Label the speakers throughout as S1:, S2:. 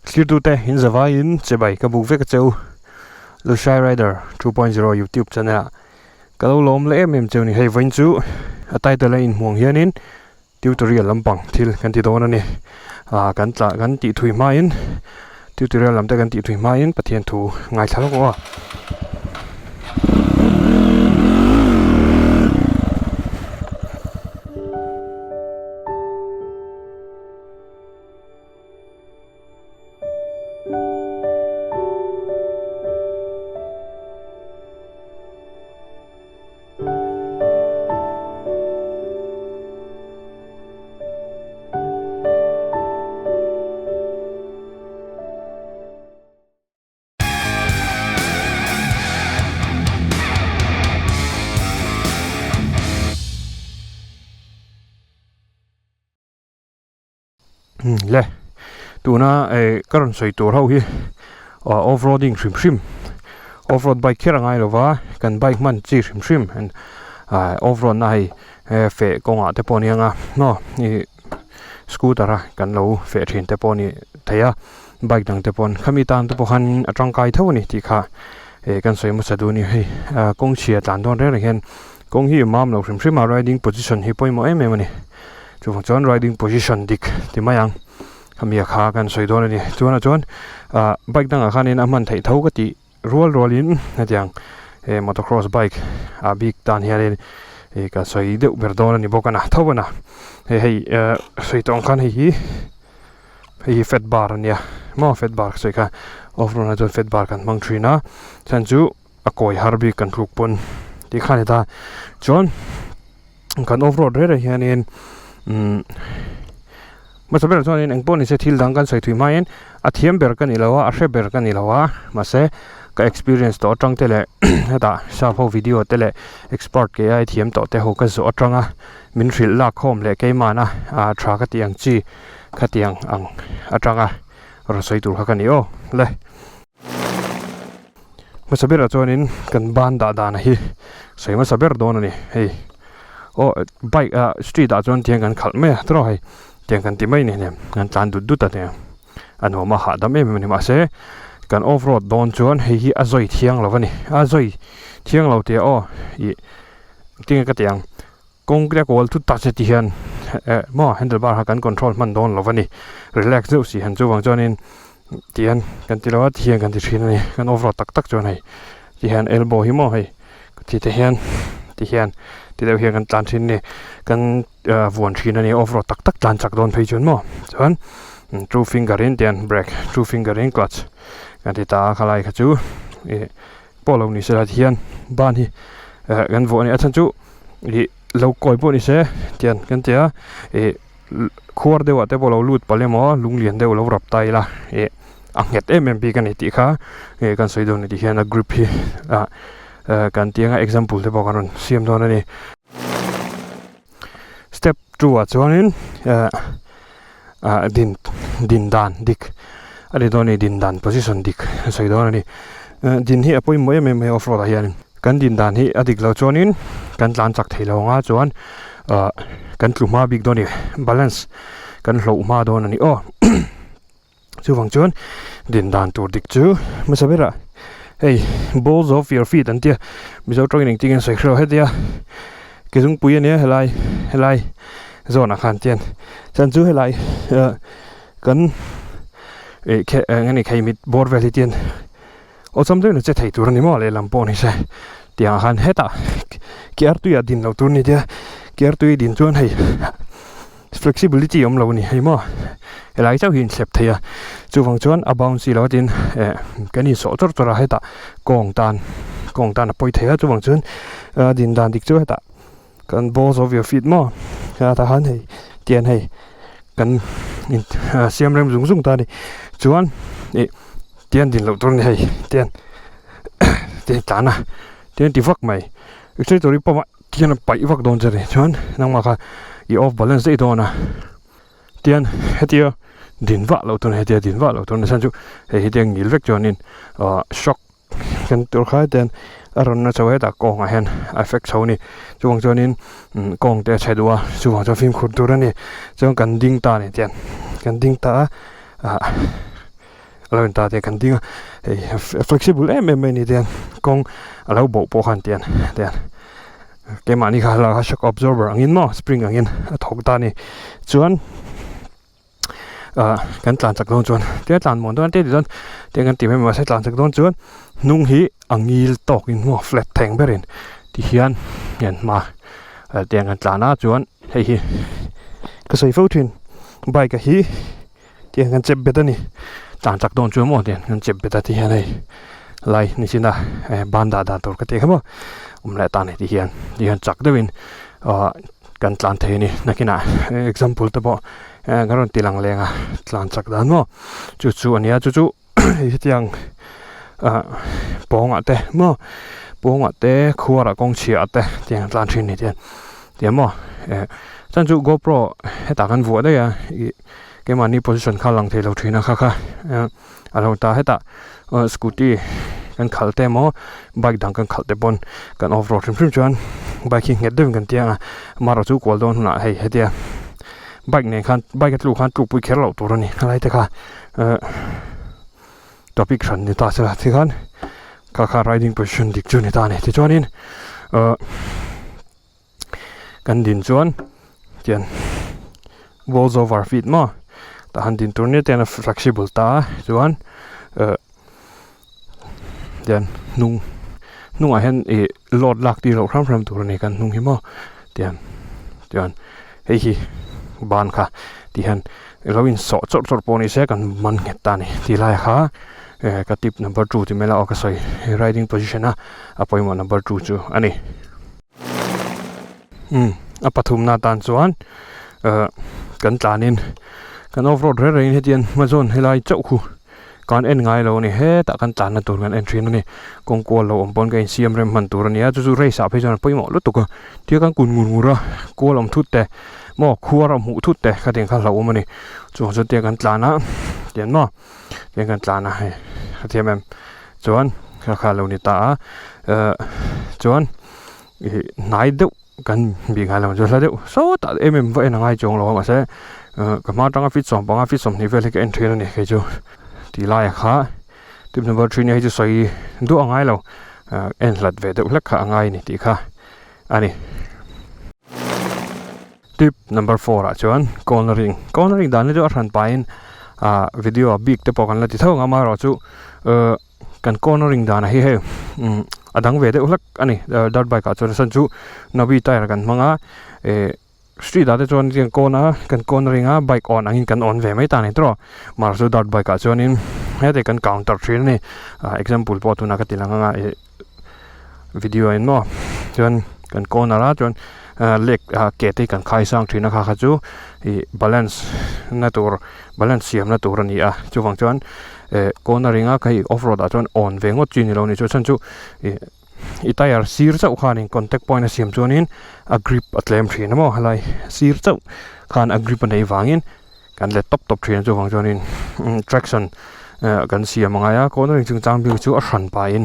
S1: Thirtute in zavaiin chibai ka buk vek a cheu Lushai Rider 2.0 YouTube channel ah ka lo lawm leh em em cheu ni hei vawiin chu a title a inhmuh ang hianin tutorial lampang thil kan ti dawn a ni ah kan tlah kan tih thui hmain tutorial lam te kan tih thui hmain Pathian thu ngaithla lawk aw. Le tuna eh ka rawn sawi tur ho hi ah off roading hrim hrim off road bike kher a ngai lo va kan bike hman chi hrim hrim ah off road na hei feh kawngah te pawh a ni ang a maw ih scooter a kan lo feh thin te pawh a ni thei a bike dang te pawn khami tan te pawh khan a tangkai tho a ni tih kha eh kan sawi hmasa duh a ni hei ah kawng chhia tlan dawn reng reng hian kawng hi a mam lo hrim hrim a riding position hi pawimawh em em a ni. Chuvang chuan riding position dik ti mai ang khami a kha kan sawi dawn a ni chuan ah chuan ah bike dangah khanin a hman theih tho ka tih rual rualin hetiang eh motocross bike ah bik tan hianin ih ka sawi deuh ber dawn a ni bawk a na tho a na hei hei eh sawi tawh ang khan hei hi hei hi fat bar a nia maw fat bar ka sawi kha off road ah chuan fat bar kan hmang thin a chhan chu a kawi har bik kan tluk pawn tih kha a ni ta chuan. Kan off road reng reng hianin umm hmasa berah chuanin eng pawh ni se thil dang kan sawi thui hmain a thiam ber ka ni lo a a hre ber ka ni lo a mahse ka experience tawh atang te leh hetah sap ho video te leh expert kei ai thiam tawh te ho ka zawh atanga min hrilh lak khawm leh keimahna ah tha ka tih ang chi khatiang ang atanga rawn sawi tur kha ka ni aw le. Hmasa berah chuanin kan ban dah dan hi sawi hmasa ber dawn a ni hei aw bike ah street ah chuan tiang kan khalh mai a tawrh hei tiang kan ti mai ni hnem kan tlan dut dut a tiang a nuam a hahdam em em a ni mahse kan off road dawn chuan hei hi a zawi thiang lo a ni a zawi thiang lo tih aw ih tinge ka tih ang. Kawng te kawl thut ta che ti hian eh maw handle bar kha kan control hman dawn lo a ni relax deuh si han chuvang chuanin ti hian kan ti lo a ti hian kan ti thin a ni kan off road tak tak chuan hei ti hian elbow hi maw hei ti te hian ti hian ti deuh hian kan tlan thin a ni kan ah vuan thin a ni off road tak tak tlan chak dawn phei chuan maw chuan two finger in tian brake two finger in clutch kan ti ta a khalai kha chu ih pawh lo ni se la ti hian ban hi eh kan vuah a ni a chhan chu. Ih lo kawi pawh ni se tian kan ti a ih khuar deuh ah te pawh lo lut palh emaw lung lian deuh lo rap ta ila ih a nghet em em bik a ni tih kha ih kan sawi dawn a ni tih hian a grip hi ah kan ti anga example te pawh kan rawn siam dawn a ni. Step two ah chuanin eh ah din din dan dik a ni dawn a ni din dan position dik a sawi dawn a ni din hi a pawimawh em em mai off road ah hianin. Kan din dan hi a dik loh chuanin kan tlan chak thei lo anga chuan ah kan tlu hma bik dawn a ni balance kan hloh hma dawn a ni aw chuvang chuan din dan tur dik chu hmasa berah hei balls of your feet an tia mizo tawngin engtin nge an sawi hrelo hetia ke zungpui ania helai helai zawnah khan tian chuan chu helai ah kan ih khe eng nge ni kheimit bawr vel hi tian. Awlsam deuhin a che thei tur a ni maw lehlam pawh ni se tiang ah khan hetah ke artui ah din loh tur a ni tia ke artui din chuan hei flexibility awm lo a ni hei maw helai chauh hi a inthlep thei a chuvang chuan a bounce si lo a tin eh kan insawh chawrh chawrh a hetah kawng tan kawng tan a pawi thei a chuvang chuan a din dan dik chu hetah kan balls of your feet maw hetah khan hei tian hei kan in siam rem zung zung ta a ni chuan ih tian din loh tur a ni hei tian tian tlan a tian ti vak mai accelerator hi pump a tian a paih vak dawn che a ni chuan nangmah kha i off balance daih dawn a tian hetia din vah loh tur a ni hetia din vah loh tur a ni chhan chu hei hi tiang ngil vek chuanin ah shock Kan tur khai ten a rawn na chho hetah kawngah hian a effect chho a ni chuvang chuanin kawng te a chhe duh a chuvang chuan fimkhur tur a ni chuan kan ding ta a ni tiang kan ding ta a ah. A lo inta te kan ding a hei a flexible em em mai a ni tiang kawng a lo boh pawh khan tiang tiang keimahni kha la shock absorber angin maw spring angin a thawk ta a ni chuan ah kan tlan chak dawn chuan tia tlan muan dawn te ti chuan tiang kan ti mai mahse tlan chak dawn chuan hnung hi a ngil tawkin maw flat theng berin ti hian hian hma tiang kan tlan a chuan hei hi ka sawi fo thin bike a hi. Tiang kan chep bet a ni tlan chak dawn chu maw tiang kan chep bet a ti hian hei lai ni chin a eh ban dah dan tur ka tih kha maw awm leh ta a ni ti hian ti hian chak deuhin ah kan tlan thei a ni nakinah example te pawh eh kan rawn ti lang leng a tlan chak dan maw chu chu a nia chu chu hei hetiang ah pawngah te maw pawngah te khuarah kawng chhiah te tiang tlan thin a ni tiang tiang maw eh chuan chu gopro hetah kan vuah daih a ih. Keimahni position kha lang thei lo thin a kha kha a lo ta hetah scooty kan khalh te emaw bike dang kan khalh te pawn kan off road hrim hrim chuan bike hi nghet deuhin kan tia a amaherawh chu kual dawn hunah hei hetia bike nen khan bike a tluk khan tlukpui kher loh tur a ni helai te kha topic hran ni ta sela tikhan kha kha riding position dik chu ni ta a ni tichuanin ah. Kan din chuan tian walls over feet maw tah han din tur nia tian a flexible ta a chuan eh tian hnung hnungah hian ih load lak tir loh hram hram tur a ni kan hnung hi maw tian chuan hei hi ban kha ti hian lo in sawh chawrh chawrh pawh ni se kan man nghet ta a ni ti lai kha eh ka tip number two ti mai la aw ka sawi riding position a a pawimawh number two chu a ni. Umm a pathumna atan chuan ehh kan tlanin kan off road reng rengin hetiang hmazawn helai chauh khu kan en ngai lo a ni hetah kan tlanna tur kan en thin a ni kawng kual lo awm pawn ka insiam rem hman tur a ni a chu chu race ah phei chuan a pawimawh lutuk a thil kan kun ngur ngur a kual awm thut te maw khuar a hmuh thut te khatiang kha hlauhawm a ni chuvang chuan tiang kan tlan a tiang maw tiang kan tlan a hei a thiam em chuan kha kha a lo ni ta a ehh chuan. Ih hnai deuh kan bih ngai lo chu hla deuh sawtah em em va en a ngai chuang lo a mahse ah ka hma atanga feet 15 feet 20 vel hi ka en thin a ni kei chu tih laiah kha tip number three nia hei chu sawi duah a ngai lo ah en hlat ve deuh hlek kha a ngai a ni tih kha a ni. Tip number four ah chuan cornering cornering dan hi chu a hran pahin ah video ah bik te pawh kan la ti tho ang a amaherawhchu ah. Kan cornering danah hi hei umm a dang ve deuh hlek a ni dirt bike ah chuan a chhan chu nawi tyre kan hmang a eh street ah te chuan kan kawn a kan cornering a bike awn angin kan awn ve mai ta a ni tawh mahse chu dirt bike ah chuanin hete kan counter thin a ni ah example pawh tunah ka ti lang anga ih video in maw chuan kan corner a chuan leg ah ke te hi kan khai sang thin a kha kha chu ih balance na tur balance siam na tur a ni a chuvang chuan eh cornering a hei off road ah chuan awn ve ngawt chi ni lo a ni chu chhan chu ih i tyre sir chauh khanin contact point a siam chuanin a grip a tlem thin a maw helai sir chauh khan a grip a neih vangin kan let tawp tawp thin a chuvang chuanin traction eh kan siam a ngai a cornering chungchang bik chu a hran pahin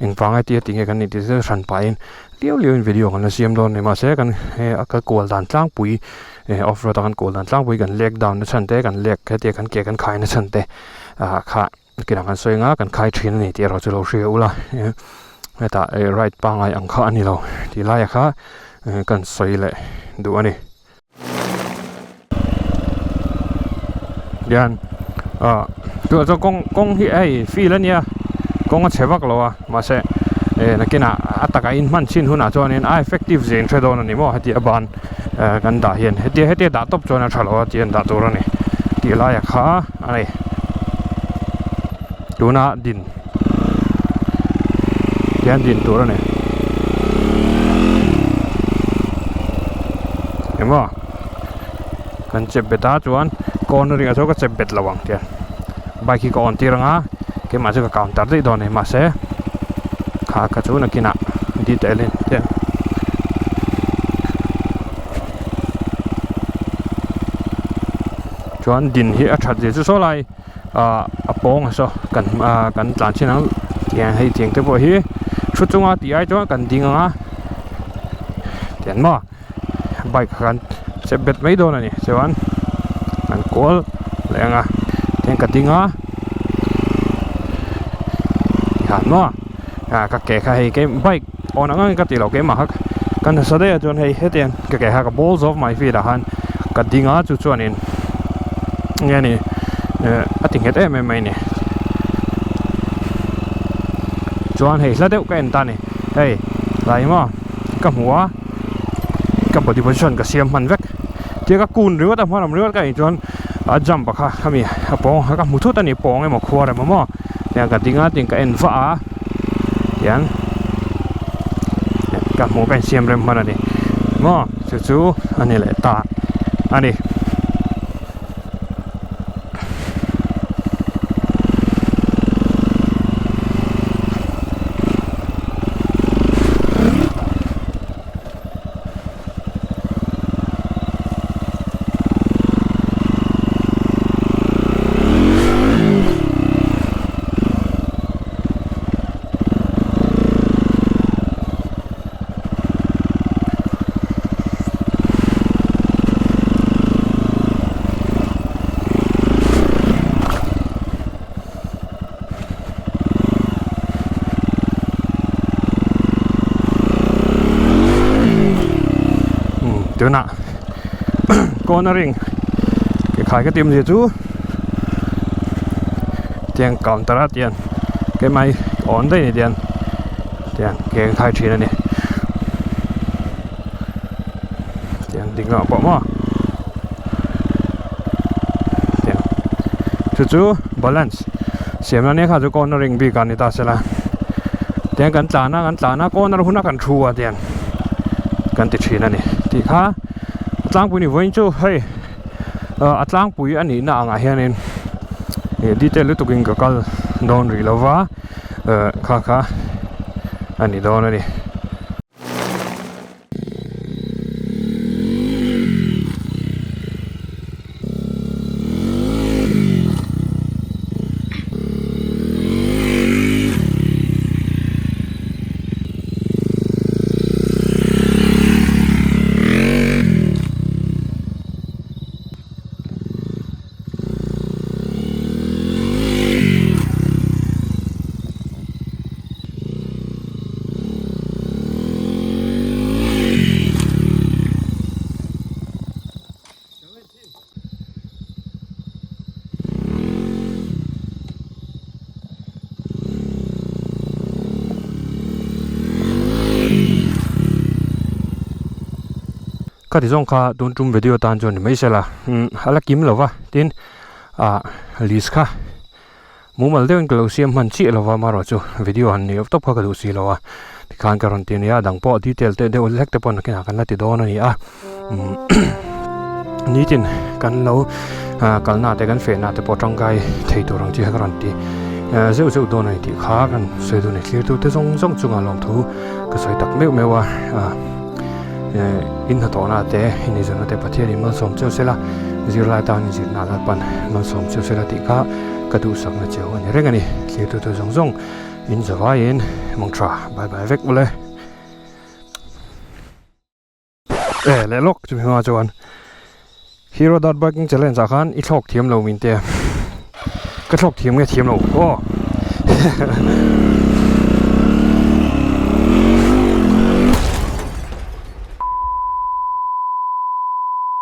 S1: engvanga tia tinge kan nih tih chu hran pahin liau liauin video kan la siam dawn a ni mahse kan he a ka kual dan tlangpui eh off road a kan kual dan tlangpui kan leg down na chhan te kan leg hetia kan ke kan khai na chhan te ah kha kinah kan sawi ang a kan khai thin a ni tih erawh chu lo hria ula hetah eh ride pangngai ang kha a ni lo tih laiah kha kan sawi leh duh a ni. Hian ah tunah chuan kawng kawng hi hei field a nia kawng a chhe vak lo a mahse eh nakinah a takah in hman chhin hunah chuanin a effective zia in hre dawn a ni maw heti a ban eh kan dah hian hetia hetia dah tawp chuan a tha lo a tih an dah tur a ni tih laiah kha a ni tuna din hian din tur a ni engmaw kan chep bet a chuan cornering ah chuan ka chep bet lo ang tia bike hi ka on tir anga keimah chu ka counter daih dawn a ni mahse kha kha chu nakinah detail in tia. Chuan din hi a that zia chu saw lai. ah a pawng a saw kan ah kan tlan chin ang tiang hei tiang te pawh hi thu chunga tih ai chuan kan ding ang a tiang maw bike khan chep bet mai dawn a ni chuan kan kual leh ang a tiang ka ding a. Tikhan maw ah ka ke kha hei kei bike awn ang angin ka ti lo keimah kha ka nasa daih a chuan hei hetiang ka ke kha ka balls of my feet ah khan ka ding a chu chuanin nge ni eh a ti nghet em em mai a ni chuan hei hla deuh ka en ta a ni hei tlai maw ka hmu a ka body position ka siam hman vek tia ka kun ringawt a hmalam ringawt ka nih chuan a jump a kha khami a pawng ka hmu thut a ni pawng emaw khuar emaw maw tiang ka ding a tiang ka en vah a tiang ka hmuh ka insiam rem hman a ni maw chu chu a ni leh ta a ni. Tunah cornering ke khai ka tim zia chu tiang counter a tian keimah hi awn daih a ni tian tiang ke ka khai thin a ni tiang ding lamah pawh maw tiang chu chu balance siam na nia kha chu cornering bik ah ni ta sela tiang kan tlan a kan tlan a corner huna kan thu a tiang kan ti thin a ni tih kha a tlangpui ni vawiin chu hei a tlangpui a nihna angah hianin ih detail lutuk in ka kal dawn rih lova kha kha a ni dawn a ni. Ka ti zawng kha tun tum video tan chuan ni mai se la umm a la kim lo va tin ah list kha mumal deuhin ka lo siam hman chiah lo va amaherawh chu video han ni tawp kha ka duh si lo a tikhan ka rawn ti a nia a dang pawh detail te deuh hlek te pawh nakinah kan la ti dawn a ni a umm nitin kan lo ah kalna te kan fehna te pawh tangkai thei tur ang chi kha ka rawn ti zeuh zeuh dawn a ni tih kha kan sawi duh a ni thlir tu te zawng zawng chungah lawmthu ka sawi tak meuh meuh a ah. Eh in hnathawhna te in inzirna te Pathian in malsawm cheu sela zirlai tan inzirna Lalpan malsawm cheu sela tih kha ka duhsakna cheu a ni reng a ni thirtute zawng zawng in zavaiin mawng tha bye bye vek ule eh leh lawk chumi hma chuan Hero Dirt Biking Challenge ah khan i thlawk thiam lo min tia ka thlawk thiam nge thiam lo aw.